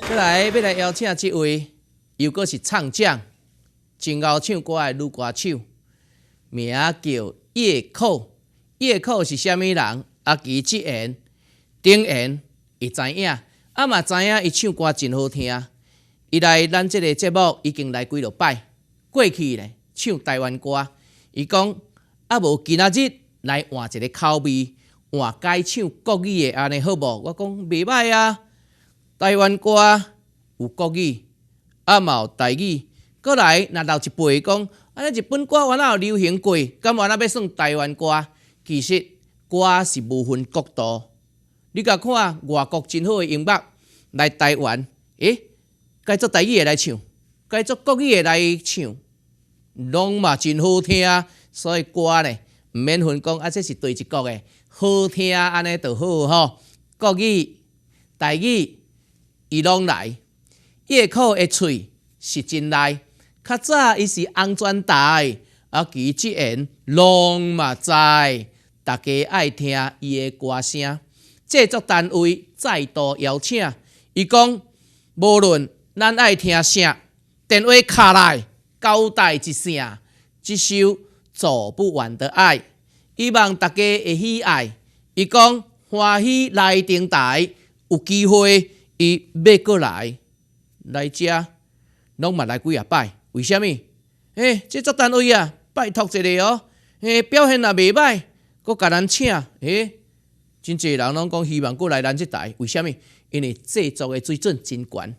過來欲來邀請這位，又閣是唱將，真𠢕唱歌的女歌手，名叫葉可。葉可是啥物人？阿其這緣、頂緣會知影，啊嘛知影伊唱歌真好聽。伊來咱這個節目已經來幾落擺，過去咧唱台灣歌，伊講啊無今仔日來換一個口味，換改唱國語的按呢好無？我講袂䆀啊，台灣歌有國語，啊嘛有台語，閣來若老一輩講，按呢日本歌原來有流行過，敢原來欲算台灣歌？其實歌是無分國度，你共看外國真好的音樂來台灣，改做台語的來唱，改做國語的來唱，攏嘛真好聽。所以歌呢，毋免分講啊，這是佗一國的，好聽按呢就好吼。國語、台語，伊攏來。葉可的喙是真利，較早伊是紅磚台，啊，其這緣攏嘛知。大家愛聽伊的歌聲，製作單位再度邀請伊講，無論咱愛聽啥，電話敲來交代一聲，這首做不完的愛，希望大家會喜愛。伊講歡喜來登台，有機會伊欲閣來來遮，攏嘛來幾仔擺。為啥物？製作單位啊，拜託一下哦，表現也袂䆀。閣共咱請，真濟人攏講希望閣來咱這台，為啥物？因為製作的水準真懸，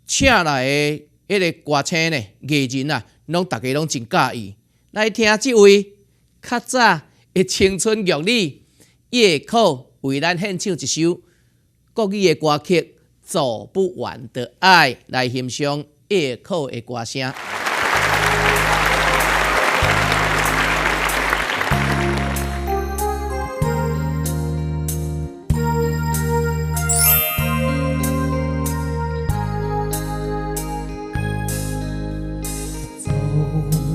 請來的彼个歌星呢、藝人啊，攏逐家攏真佮意。來聽這位較早的青春玉女葉可為咱獻唱一首國語的歌曲《做不完的愛》，來欣賞葉可的歌聲。走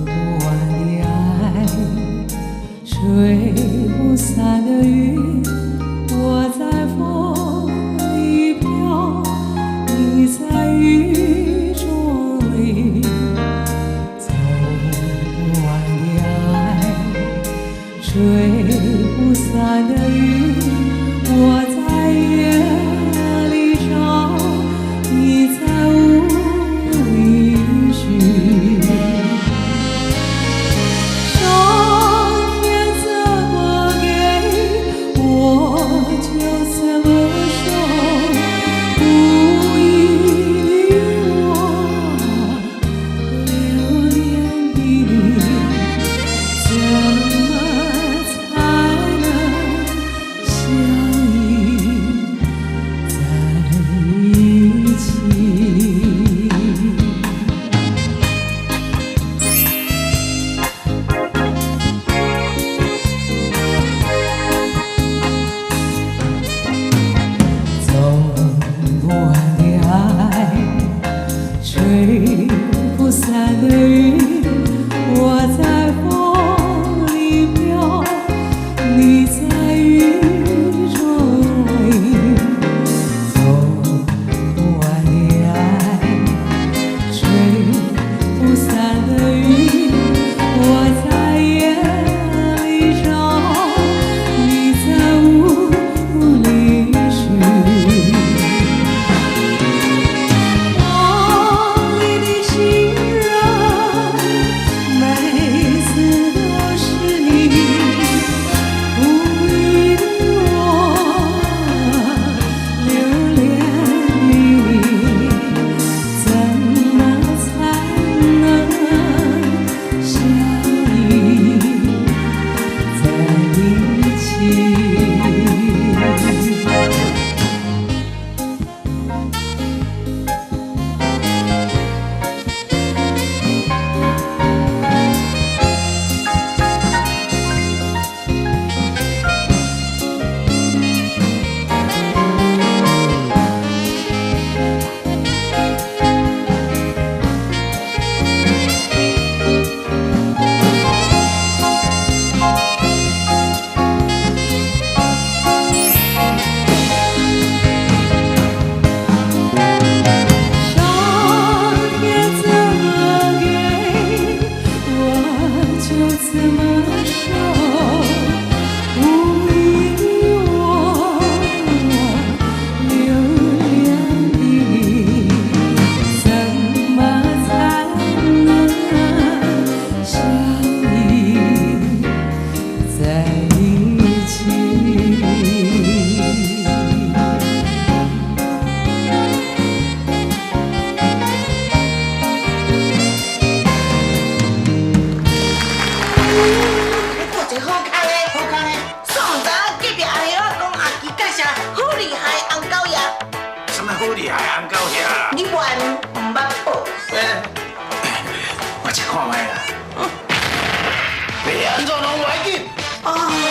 不完的愛，吹不散的雨，我在風裡飄，你在雨中淋。走不完的愛，吹不散的雨，我在夜裡找，你在霧裡尋。上天怎麼給，我就怎麼收，不一定我你原毋捌報。我試看覓啦。欲按怎攏無要緊。啊！